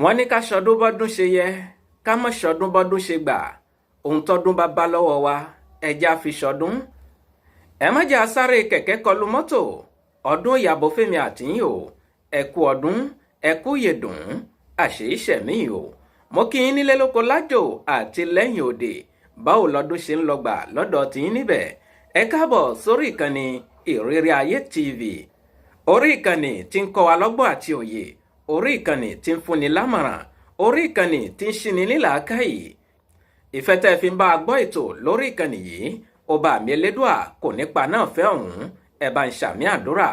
Wọ́n ní ká ṣọdún bọ́dún ṣe yẹ, ká má ṣọdún bọ́dún ṣe gbà. Ohun tọ́dún bá bá lọ́wọ́ wa, ẹja fi ṣọdún. Ẹ má jẹ́ asáré kẹ̀kẹ́ kọlu mọ́tò. Ọdún ìyàbọ̀ fẹ́mi àtìyìn o. Ẹ kú ọdún, ẹ kú yèdùn, àṣèyíṣẹ̀mí o. Mo kí yín nílé lóko lájò àti lẹ́yìn òde. Báwo lọdún ṣe ń lọ gbà lọ́dọ̀ tìyín níbẹ̀? Ẹ káàbọ̀ sórí ìkànnì Ìrírí Ayé TV, orí ìkànnì tí ń kọ́ wa lọ́gbọ́n àti òye, orí ìkànnì tí ń fúnni lámọ̀ràn, orí ìkànnì tí ń ṣíni nílàákàyè. Ìfẹ́ tẹ́ ẹ fi ń bá a gbọ́ ètò lórí ìkànnì yìí, ọba mi Elédùà kò nípa náà fẹ́ ọ̀hún. Ẹ bá ń ṣàmì àdúrà.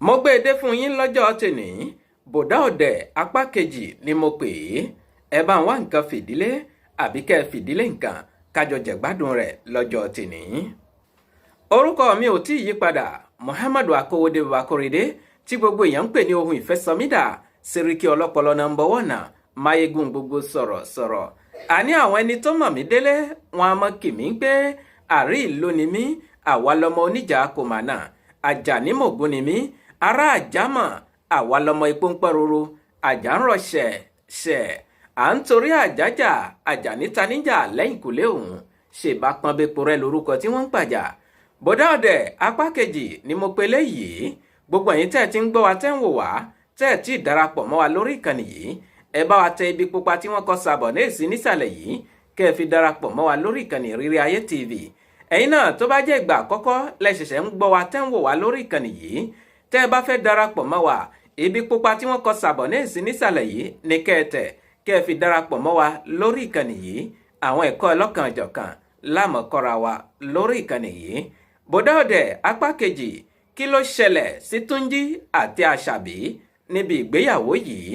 Mo gbé e dé fún yín lọ́jọ́ tèní. Bòdá ọ̀dẹ̀ apá kejì ni mo pè é. Ẹ bá ń wá nǹkan fìdílé àbí kẹ́ ẹ fìdílé nǹkan, kájọ jẹ̀gbádùn rẹ̀ lọ́jọ́ tèní. Orúkọ mi ò tí ì yí padà, Muhammadu Akówódé Babakorede, tí gbogbo èèyàn ń pè ní ohun ìfẹsọmídà, Sẹ́ríkì ọlọ́pọlọ number one, máyégún gbogbo sọ̀rọ̀ sọ̀rọ̀. Àní àwọn ẹni tó mọ̀ mí délé wọn a mọ̀ kì mí pé àrí ìlú ni mí. Àwa lọmọ oníjà kò mà náà, Àjàní mògún ni mí, ará àjámọ̀. Àwa lọmọ ipò ń pẹ́ roro, àjà ń rọ̀ ṣẹ̀ ṣẹ̀, à ń torí àjájà Àjàní taníjà lẹ́yìn kùlé òun ṣèbá pọ́nbẹ́po rẹ lórúkọ tí wọ́n ń pàjà. Bọ̀dá ọ̀dẹ̀ apá kejì ni mo pe léyìí. Gbogbo ẹ̀yin tẹ́ ẹ ti ń gbọ́ wa, tẹ́ ń wò wá, tẹ́ ẹ tí ì darapọ̀ mọ́ wa lórí ìkànnì yìí, ẹ bá wa tẹ ibi pupa tí wọ́n kọ sàbọ̀ ní èsì nísàlẹ̀ yìí, kẹ́ ẹ fi darapọ̀ mọ́ wa lórí ìkànnì Ìrírí Ayé TV. Ẹ̀yin náà tó bá jẹ́ ìgbà àkọ́kọ́ lẹ ṣẹ̀ṣẹ̀ ń gbọ́ wa, tẹ́ ń wò wá lórí ìkànnì yìí, tẹ́ ẹ bá fẹ́ darapọ̀ mọ́ wa, ibi pupa tí wọ́n kọ sàbọ̀ ní èsì nísàlẹ̀ yìí ní kẹ́ ẹ tẹ̀, kẹ́ ẹ fi darapọ̀ mọ́ wa lórí ìkànnì yìí. Àwọn ẹ̀kọ́ ọlọ́kan-ò-jọ̀kan lámọ̀kọ́ra wa lórí ìkànnì yìí. Bòdá ọ̀dẹ̀ apá kejì, kí ló ṣẹlẹ̀ sí Túnjí àti Àṣàbí níbi ìgbéyàwó yìí?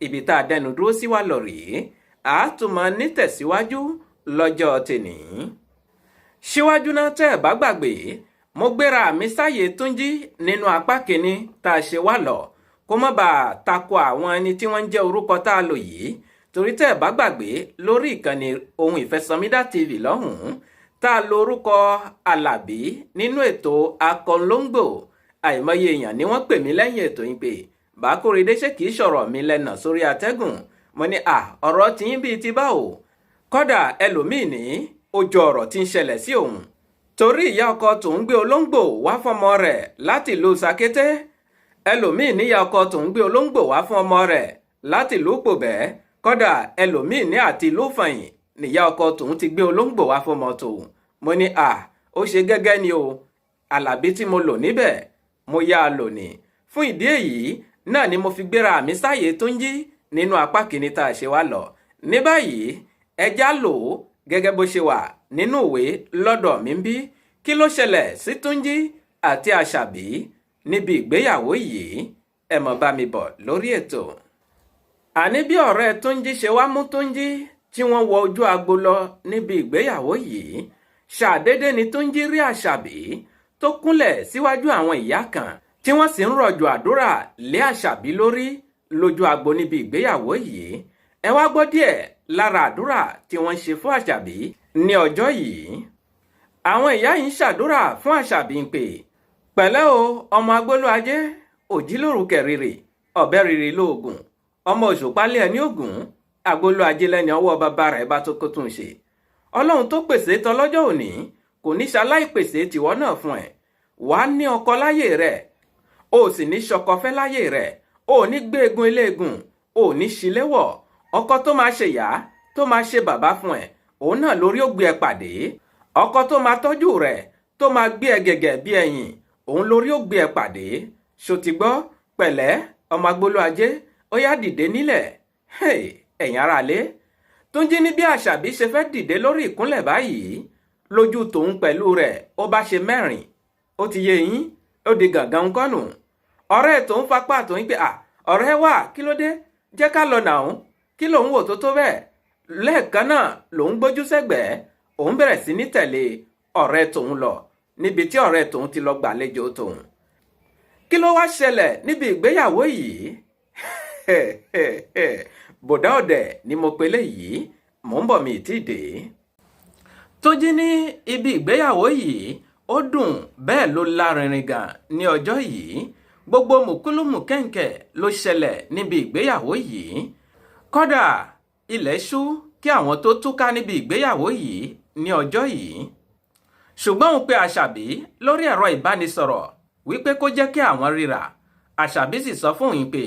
Ibi tá a dẹnu dúró sí wa lọ rèé, àátúmọ̀ nítẹ̀síwájú lọ́jọ́ tèní. Síwájú náà, tẹ́ ẹ̀ bá gbàgbé, mo gbéra mi sáyè Túnjí nínú apá kínní tá a ṣe wá lọ, kó má bàa tako àwọn ẹni tí wọ́n ń jẹ́ orúkọ tá a lò yìí, torí tẹ́ ẹ̀ bá gbàgbé, lórí ìkànnì ohun ìfẹsọmídà TV lọ́hùn-ún tá a lo orúkọ Alábí nínú ètò Akọlóńgbò, àìmọye èèyàn ni wọ́n pè mí lẹ́yìn ètò yìí pé, "Bákóredé, ṣé kìí sọ̀rọ̀ mi lẹ́nà sórí atẹ́gùn?" Mo ní, "À, ọ̀rọ̀ tiyín bíi ti báwo?" Kódà ẹlòmíì ní ojú ọ̀rọ̀ tí ń ṣẹlẹ̀ sí òun, torí ìyá ọkọ tòun gbé olóńgbò wá fọmọ rẹ̀ láti ìlú Sàkété. Ẹlòmíì níyà ọkọ tòun gbé olóńgbò wá fún ọmọ rẹ̀ láti ìlú Pòbẹ́. Kódà ẹlòmíì ní àti ìlú Fàyìn níyà ọkọ tòun ti gbé olóńgbò wá fọmọ tòun. Mo ní, "À, ó ṣe gẹ́gẹ́ ni o." Àlàbí tí mo lò níbẹ̀, mo yá a lò ní. Fún ìdí èyí náà ni mo fi gbéra mi sáyè Túnjí nínú apá kìíní tá a ṣe wá lọ. Ní báyìí, ẹja lò ó gẹ́gẹ́ bó ṣe wà nínú ìwé lọ́dọ̀ mi ń bí. Kí ló ṣẹlẹ̀ sí Túnjí àti Àṣàbí níbi ìgbéyàwó yìí? Ẹ mọ̀ bá mi bọ̀ lórí ètò. Àní bí ọ̀rẹ́ Túnjí ṣe wá mú Túnjí tí wọ́n wọ ojú agbo lọ níbi ìgbéyàwó yìí, ṣàdédé ni Túnjí rí Àṣàbí tó kúnlẹ̀ síwájú àwọn ìyá kan, tí wọ́n sì ń rọ̀jò àdúrà lé Àṣàbí lórí lójú agbo níbi ìgbéyàwó yìí. Ẹ wá gbọ́ díẹ̀ lára àdúrà tí wọ́n ń ṣe fún Àṣàbí ní ọjọ́ yìí. Àwọn ìyá yìí ń ṣàdúrà fún Àṣàbí ń pè, "Pẹ̀lẹ́ o, ọmọ agbóló ajé òjìlóru kẹrìrì ọ̀bẹ rírì lóògùn, ọmọ òṣùpálẹ̀ ẹni ògùn agbóló ajé lẹ́ni ọwọ́ bàbá rẹ̀ bá tó kó tún ṣe. Ọlọ́run tó pèsè tọlọ́jọ́ òní kò ní ṣaláì pèsè tìwọ́ náà fún ẹ. Wàá ní ọkọ láyé rẹ̀, o sì ní ṣọkọ fẹ́ láyé rẹ̀, o ò ní gbé egun eléegun, o ò ní ṣíléwọ̀. Ọkọ tó máa ṣe ìyá, tó máa ṣe bàbá fún ẹ, òun náà lórí ó gbé ẹ pàdé. Ọkọ tó máa tọ́jú rẹ̀, tó máa gbé ẹ gẹ̀gẹ̀ bí ẹ̀yìn, òun lórí ó gbé ẹ pàdé. Ṣó ti gbọ́? Pẹ̀lẹ́, ọmọ agboló ajé, ó yá, dìde nílẹ̀." Ẹ̀yin aráalé, Túnjí ní bí Àṣàbí ṣe fẹ́ dìde lórí ìkúnlẹ̀ báyìí, lójú tòun pẹ̀lú rẹ̀ ó bá ṣe mẹ́rin. Ó ti yé yín, ó di gàngán kọ́nù. Ọ̀rẹ́ tòun fapá tòun pé, "À, ọ̀rẹ́ wà, kí ló dé? Jẹ́ ká lọ nàún. Kí lòun wò tó tó bẹ́ẹ̀?" Lẹ́ẹ̀kan náà lòun gbójú sẹ́gbẹ̀ẹ́, òun bẹ̀rẹ̀ sí ní tẹ̀lé ọ̀rẹ́ tòun lọ níbi tí ọ̀rẹ́ tòun ti lọ gbàlejò tòun. Kí ló wá ṣẹlẹ̀ níbi ìgbéyàwó yìí? Bòdá ọ̀dẹ̀ ni mo pe léyìí. Mò ń bọ̀, mi ì tí ì dé. Túnjí ní ibi ìgbéyàwó yìí, ó dùn bẹ́ẹ̀ ló lárinrin gan ní ọjọ́ yìí. Gbogbo mùkúlùmù kẹ̀ǹkẹ̀ ló ṣẹlẹ̀ níbi ìgbéyàwó yìí. Kódà ilẹ̀ ṣú kí àwọn tó túká níbi ìgbéyàwó yìí ní ọjọ́ yìí. Ṣùgbọ́n òun pe Àṣàbí lórí ẹ̀rọ ìbánisọ̀rọ̀ wípé kó jẹ́ kí àwọn ríra. Àṣàbí sì sọ fún òun pé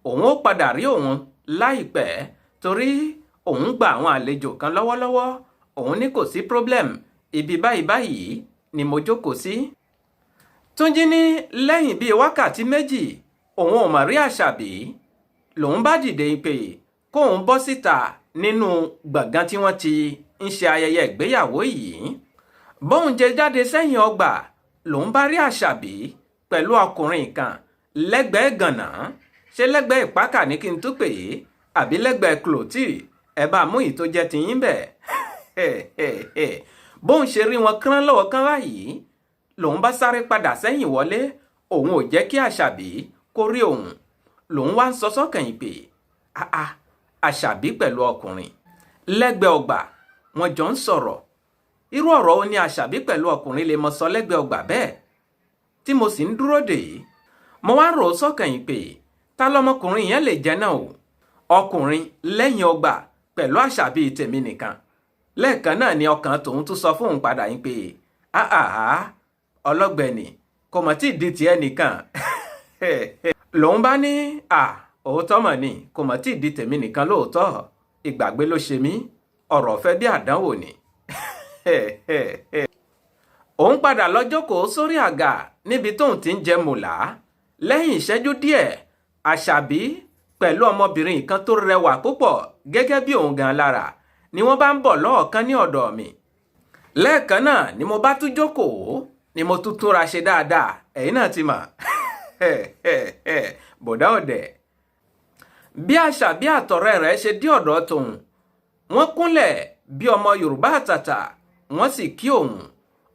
òun ó padà rí òun láìpẹ́, torí òun gba àwọn àlejò kan lọ́wọ́lọ́wọ́. Òun ní kò sí problem, ibi báyìí báyìí ni mo jókòó sí. Túnjí ní lẹ́yìn bíi wákàtí 2, òun ò mọ̀ rí Àṣàbí. Lòun bá dìde pé kóun bọ́ síta nínú gbọ̀ngàn tí wọ́n ti ń ṣe ayẹyẹ ìgbéyàwó yìí. Bóun jẹ jáde sẹ́yìn ọgbà, lòun bá rí Àṣàbí pẹ̀lú ọkùnrin kan lẹ́gbẹ̀ẹ́ gànà. Ṣé lẹ́gbẹ̀ẹ́ ìpákà ní kí n tún pè é, àbí lẹ́gbẹ̀ẹ́ clòtì? Ẹ bá mú ìyí tó jẹ́ tiyín bẹ̀. Bóun ṣe rí wọn kán lọ́wọ́ kán báyìí, lòun bá sáré padà sẹ́yìn wọlé. Òun ò jẹ́ kí Àṣàbí kó rí òun. Lòun wá ń sọ sọ́kàn yìí pé àà, Àṣàbí pẹ̀lú ọkùnrin lẹ́gbẹ̀ẹ́ ọgbà, wọ́n jọ ń sọ̀rọ̀. Irú ọ̀rọ̀ wo ni Àṣàbí pẹ̀lú ọkùnrin lè mọ sọ lẹ́gbẹ̀ẹ́ ọgbà bẹ́ẹ̀ tí mo sì ń dúró dè é? Mo wá ń rò ó sọ́kàn yìí pé ta lọmọkùnrin yẹn lè jẹ́ náà o, ọkùnrin lẹ́yìn ọgbà pẹ̀lú Àṣàbí tèmi nìkan. Lẹ́ẹ̀kan náà ni ọkàn tòun tún sọ fóun padà yín pé àhàhà, ọlọ́gbẹ̀ni kò mọ̀ tí ì di tiẹ̀ nìkan. Lòun bá ní à, òótọ́ mọ̀ ni, kò mọ̀ tí ì di tèmi nìkan lóòótọ́, ìgbàgbé ló ṣe mí, ọ̀rọ̀ ọ̀fẹ́ bí àdánwò ni. Òun padà lọ jókòó sórí àga níbi tóun ti ń jẹ mùlá. Lẹ́yìn ìṣẹ́jú díẹ̀, Àṣàbí pẹ̀lú ọmọbìnrin kan tó rẹwà púpọ̀ gẹ́gẹ́ bí òun gan lára ni wọ́n bá ń bọ̀ lọ́ọ̀kan ní ọ̀dọ̀ mi. Lẹ́ẹ̀kan náà ni mo bá tún jókòó, ni mo tún túnra ṣe dáadáa. Ẹ̀yin náà ti mọ̀, bọ̀dá ọ̀dẹ̀. Bí Àṣàbí àtọ̀rẹ́ rẹ̀ ṣe dé ọ̀dọ̀ tòun, wọ́n kúnlẹ̀ bí ọmọ Yorùbá àtàtà, wọ́n sì kí òun.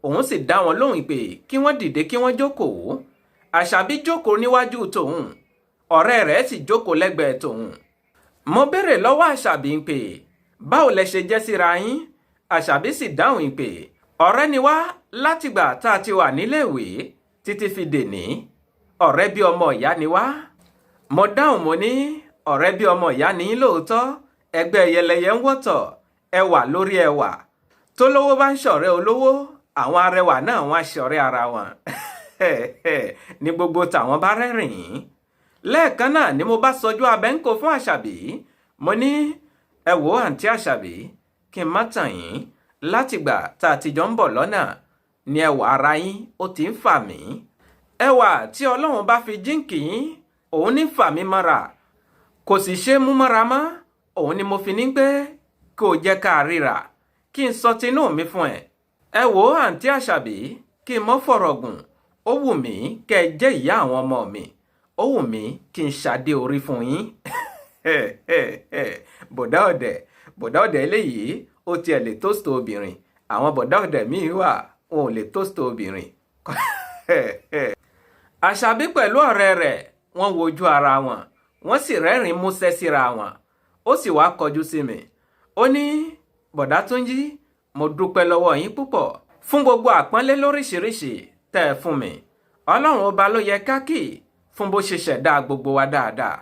Òun sì dá wọn lóhùn pé kí wọ́n dìde, kí wọ́n jókòó. Àṣàbí jókòó níwájú tòun, ọ̀rẹ́ rẹ̀ sì jókòó lẹ́gbẹ̀ẹ́ tòun. Mo béèrè lọ́wọ́ Àṣàbí pé báwo lẹ ṣe jẹ́ síra yín? Àṣàbí sì dáhùn pé ọ̀rẹ́ ni wá látìgbà tá a ti wà níléèwé títí fi dèní, ọ̀rẹ́ bí ọmọ ìyá ni wá. Mo dáhùn, mo ní ọ̀rẹ́ bí ọmọ ìyá ni yín lóòótọ́. Ẹgbẹ́ ẹyẹlẹyẹ ń wọ́tọ̀, ẹwà lórí ẹwà. Tó lówó bá ń ṣọ̀rẹ́ olówó, àwọn arẹwà náà wọ́n á ṣọ̀rẹ́ ara wọn ní gbogbo tàwọn bá rẹ́rìn-ín. Lẹ́ẹ̀kan náà ni mo bá sọjú abẹ́ ń kó fún Àṣàbí. Mo ní ẹ wò, àǹtí Àṣàbí, kí n má tàn yín, látìgbà tá a ti jọ ń bọ̀ lọ́nà ni ẹwà ara yín ó ti ń fà mí. Ẹwà tí Ọlọ́run bá fi jíǹkì yín, òun ní fà mí mọ́ra, kò sì ṣe é mú mọ́ra mọ́. Òun ni mo fi ní pé kó o jẹ́ ká ríra, kí n sọ tinú mi fún ẹ. Ẹ wò ó, àǹtí Àṣàbí, kí n mọ́ fọ̀rọ̀ gùn, ó wù mí kẹ́ ẹ jẹ́ ìyá àwọn ọmọ mi, ó wù mí kí n ṣàdé orí fún yín. Bọ̀dá ọ̀dẹ̀, bọ̀dá ọ̀dẹ̀ eléyìí ó tiẹ̀ lè toast obìnrin. Àwọn bọ̀dá ọ̀dẹ̀ míì wà, wọn ò lè toast obìnrin. Àṣàbí pẹ̀lú ọ̀rẹ́ rẹ̀, wọ́n wojú ara wọn, wọ́n sì rẹ́rìn-ín músẹ́ síra wọn. Ó sì wá kọjú sí mi, ó ní bọ̀dá Túnjí, mo dúpẹ́ lọ́wọ́ yín púpọ̀ fún gbogbo àpọ́nlé lóríṣiríṣi tẹ́ ẹ fún mi. Ọlọ́run ọba ló yẹ kákì fún bó ṣe ṣẹ̀dá gbogbo wa dáadáa.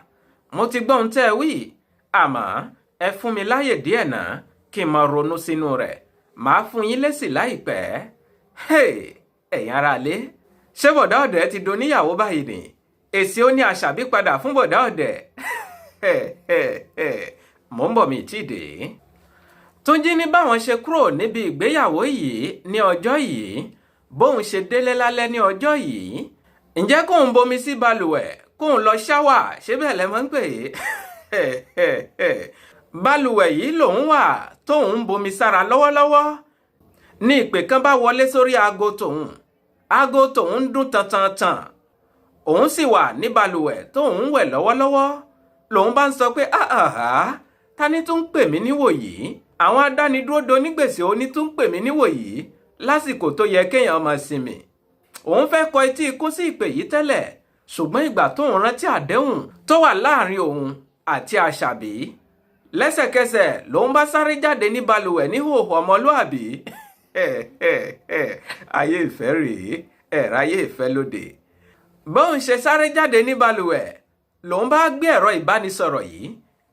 Mo ti gbọ́ ohun tẹ́ ẹ wí, àmọ́ ẹ fún mi láyè díẹ̀ náà kí n máa ronú sínú rẹ̀, màá fún yín lésì láìpẹ́. Ẹ̀yin aráalé, ṣé bọ̀dá ọ̀dẹ̀ ti doníyàwó báyìí ni? Èsì ó ní Àṣàbí padà fún bọ̀dá ọ̀dẹ̀. Mò ń bọ̀, mi tí ì dé. Túnjí ní báwọn ṣe kúrò níbi ìgbéyàwó yìí ní ọjọ́ yìí, bóun ṣe délé lálẹ́ ní ọjọ́ yìí, ǹjẹ́ kóun bomi sí balùwẹ̀, kóun lọ shower, ṣé bẹ́ẹ̀ lẹ́ mọ́ ń pè é? Balùwẹ̀ yìí lòun wà tóun ń bomi sára lọ́wọ́lọ́wọ́ ní ìpè kan bá wọlé sórí aago tòun. Aago tóun ń dún tantantan, òun sì wà ní balùwẹ̀ tóun ń wẹ̀ lọ́wọ́lọ́wọ́. Lòun bá ń sọ pé àhàhà, ta ni tún ń pè mí níwòyí? Àwọn adánidúró donígbèsè oní tún ń pè mí níwòyí lásìkò tó yẹ kéèyàn máa sinmi. Òun fẹ́ kọ etí ikún sí ìpè yìí tẹ́lẹ̀, ṣùgbọ́n ìgbà tóun rántí àdéhùn tó wà láàrin òun àti Àṣàbí, lẹ́sẹ̀kẹsẹ̀ lòun bá sáré jáde ní balùwẹ̀ ní hòhò ọmọlúàbí. Ayé ìfẹ́ rèé, ẹ̀ráyé ìfẹ́ lóde. Bóun ṣe sáré jáde ní balùwẹ̀ lòun bá gbé ẹ̀rọ ìbánisọ̀rọ̀ yìí.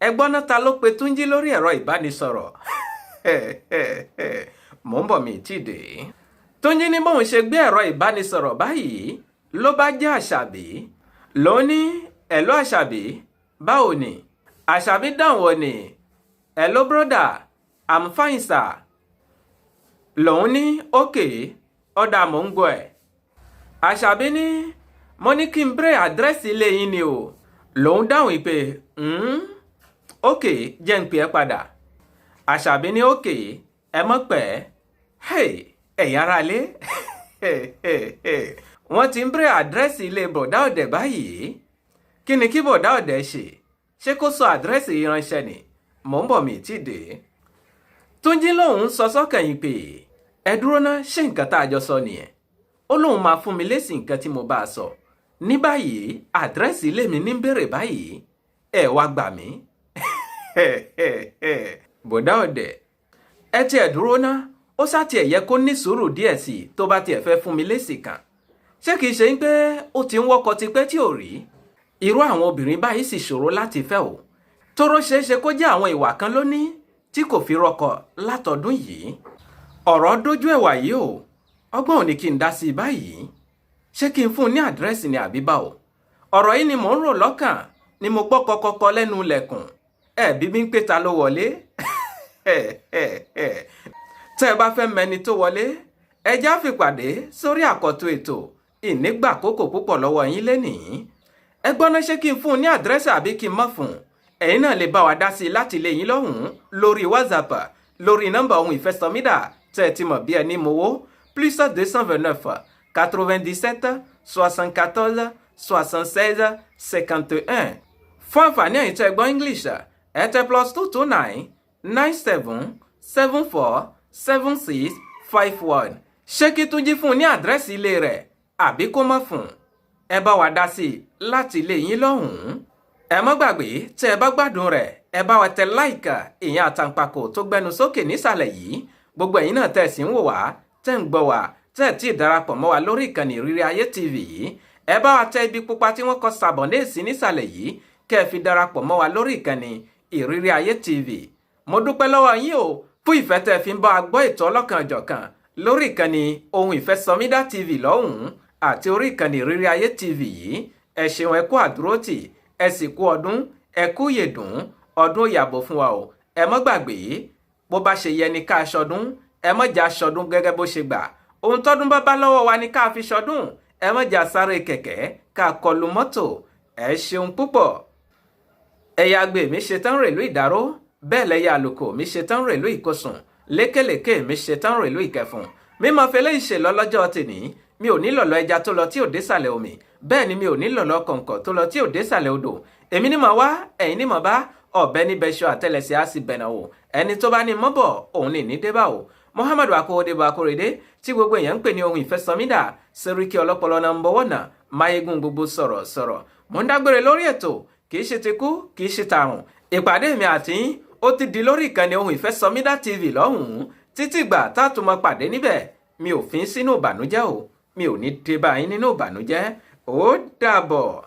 Ẹgbọ́n náà, ta ló pe Túnjí lórí ẹ̀rọ ìbánisọ̀rọ̀? Mò ń bọ̀, mi tí dé. Túnjí ní bóun ṣe gbé ẹ̀rọ ìbánisọ̀rọ̀ báyìí ló bá jẹ́ Àṣàbí. Ló ní, "Hello Àṣàbí, báwo ni?" Àṣàbí dáhùn, ó ní, "Hello brother, I'm fine, sir." Lòun ní, "Okay, ó dáa, mò ń gbọ́ ẹ̀." Àṣàbí ní, "Mo ní kí n bèrè àdírẹ́sì ilé yín ni o." Lòun dáhùn pé, "Ok, jẹ́ n pè ẹ́ padà." Àṣàbí ní, "Ok, ẹ mọ̀ pẹ́." Hey, ẹ̀yin aráalé, wọ́n ti ń bèrè àdírẹ́sì ilé bọ̀dá ọ̀dẹ̀ báyìí. Kí ni kí bọ̀dá ọ̀dẹ̀ ṣe? Ṣé kó sọ àdírẹ́sì yìí ránṣẹ́ ni? Mò ń bọ̀, mí tí dé. Túnjí lòun sọ sọ́kàn yìí pé, "Ẹ dúró ná, ṣé nǹkan tá a jọ sọ nìyẹn? Ó lóun máa fún mi lésì nǹkan tí mo bá a sọ. Ní báyìí, àdírẹ́sì ilé mi ní ń béèrè báyìí. Ẹ wá gbà mí, bọ̀dá ọ̀dẹ̀. Ẹ tiẹ̀ dúró ná, ó sá tiẹ̀ yẹ kó ní sùúrù díẹ̀ sí i tó bá tiẹ̀ fẹ́ fún mi lésì kan. Ṣé kìí ṣe ń pé ó ti ń wọ́kọ tipẹ́ tí ò rí? Irú àwọn obìnrin báyìí sì ṣòro láti fẹ́ o. Tóró ṣeé ṣe kó jẹ́ àwọn ìwà kan lóní tí kò fi rọkọ látọdún yìí. Ọ̀rọ̀ dójú ẹ̀wà yìí o. Ọgbọ́n ò ní kí n dá sí i báyìí. Ṣé kí n fún un ní àdírẹ́sì ni àbí báwo? Ọ̀rọ̀ yìí ni mò ń rò lọ́kàn ni mo gbọ́ kọ́kọ́kọ́ lẹ́nu ilẹ̀kùn. Ẹ̀ bíbí ń pé ta ló wọlé? Tẹ́ ẹ bá fẹ́ mẹni tó wọlé, ẹ já fìpàdé sórí àkọ́tún ètò. Ìnígbàkókò púpọ̀ lọ́wọ́ yín lénìí. Ẹ gbọ́ná, ṣé kí n fún un ní àdírẹ́sì àbí kí n má fún un? Ẹ̀yin náà lè bá wa dá sí i láti ilé yín lọ́hùn-ún lórí WhatsApp, lórí nọ́mbà ohun ìfẹsọ̀mídà tẹ́ ẹ ti mọ̀ bí ẹni mowó, +229 97 74 76 51. Fún àǹfààní ẹ̀yin tẹ́ ẹ gbọ́ English, ẹ tẹ +229 97 74 76 51. Ṣé kí Túnjí fún un ní àdírẹ́sì ilé rẹ̀ àbí kó má fún un? Ẹ bá wa dá sí i láti ilé yín lọ́hùn-ún. Ẹ má gbàgbé, tẹ́ ẹ bá gbádùn rẹ̀, ẹ bá wa tẹ like, ìyẹn àtàǹpàkò tó gbẹnu sókè nísàlẹ̀ yìí. Gbogbo ẹ̀yin náà tẹ́ ẹ sì ń wò wá, tẹ́ ń gbọ́ wá, tẹ́ ẹ tí ì darapọ̀ mọ́ wa lórí ìkànnì Ìrírí Ayé TV yìí, ẹ bá wa tẹ ibi pupa tí wọ́n kọ s'abonner sí nísàlẹ̀ yìí, kẹ́ ẹ fi darapọ̀ mọ́ wa lórí ìkànnì Ìrírí Ayé TV. Mo dúpẹ́ lọ́wọ́ yín o fún ìfẹ́ tẹ́ ẹ fi ń bá wa gbọ́ ètò ọlọ́kan-ò-jọ̀kan lórí ìkànnì Ohun Ìfẹ́sọmídà TV lọ́hùn-ún àti orí ìkànnì Ìrírí Ayé TV yìí. Ẹ ṣeun, ẹ kú àdúrótì, ẹ sì kú ọdún, ẹ kú yèdùn ọdún yàbọ̀ fún wa o. Ẹ mọ́ gbàgbé, bó bá ṣe yẹ ni ká ṣọdún. Ẹ mọ́ jà ṣọdún gẹ́gẹ́ bó ṣe gbà. Ohun tọ́dún bá bá lọ́wọ́ wa ni ká fi ṣọdún. Ẹ mọ́ jà sáré kẹ̀kẹ́ ká kọlu mọ́tò. Ẹ ṣeun púpọ̀. Ẹ̀yà àgbè mi ṣetán rèlú Ìdáró, bẹ́ẹ̀ lẹ́yà àlùkò mi ṣetán rèlú Ìkosùn, lékèlékè mi ṣetán rèlú Ìkẹfùn. Mímọ fẹlẹ́ ìṣèlọ lọ́jọ́ tèní. Mi ò ní lọ̀lọ́ ẹja tó lọ tí ò désàlẹ̀ omi, bẹ́ẹ̀ ni mi ò ní lọ̀lọ́ kọ̀ǹkọ̀ tó lọ tí ò désàlẹ̀ odò. Èmi ní mọ̀ wá, ẹ̀yin ní mọ̀ bá ọ̀bẹ níbẹ̀ ṣọ àtẹlẹsẹ̀ á sì bẹ̀nà o. Ẹni tó bá ní mọ́bọ̀ òun ní ní débà o. Muhammadu Akówódébọ̀ Akórèdé tí gbogbo èèyàn ń pè ní Ohun Ìfẹ́sọmídà, Sẹ́ríkì ọlọ́pọlọ number one, máyégún gbogbo sọ̀rọ̀ sọ̀rọ̀. Mò ń dágbére lórí ètò. Kì í ṣe ti kú, kì í ṣe tàrùn. Ìpàdé mi àti yín ó ti di lórí ìkànnì Ohun Ìfẹ́sọmídà TV lọ́hùn-ún. Títí ìgbà tá a tún máa pàdé níbẹ̀, mi ò fi ń sínú ìbànújẹ́ o. Mi ò ní dé bá yín nínú ìbànújẹ́. Ó dàbọ̀.